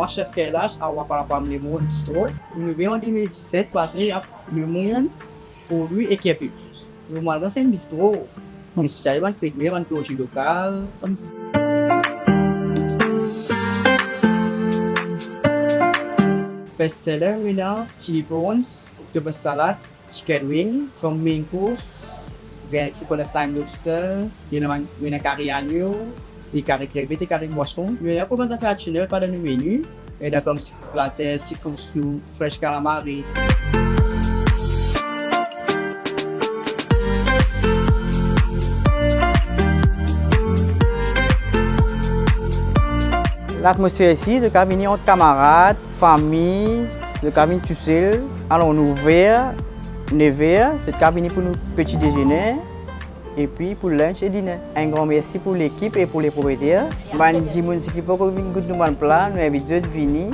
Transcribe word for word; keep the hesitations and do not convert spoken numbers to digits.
Chef Kailash, a Waparam Lemur Bistro. Li ouver an de mil diset, parski lemur pou li e Kevin. Normalman, se enn bistro. Me spesialman, se enn prodwi lokal. Best seller, nou ena chili prawns, octopus salad, chicken wing, from main course, then coconut lime lobster, nou ena, nou ena kari agno, e kari krevet e kari pwason. Nou ena pou bann zafer adisionel pandan nou meni, ena koumsi plater, sikou soup, fresh calamari. Latmosfer isi, zot kapav vini ant kamarad, fami, zot kapav vini tousel. Alor, nou ouver nev er, zot kapav vini pou nou peti dezene, epi pou lunch e diner. Enn gran mersi pou lekip e pou le propriyeter. Bann dimoun ki poko vinn gout nou bann pla, nou invit zot vini.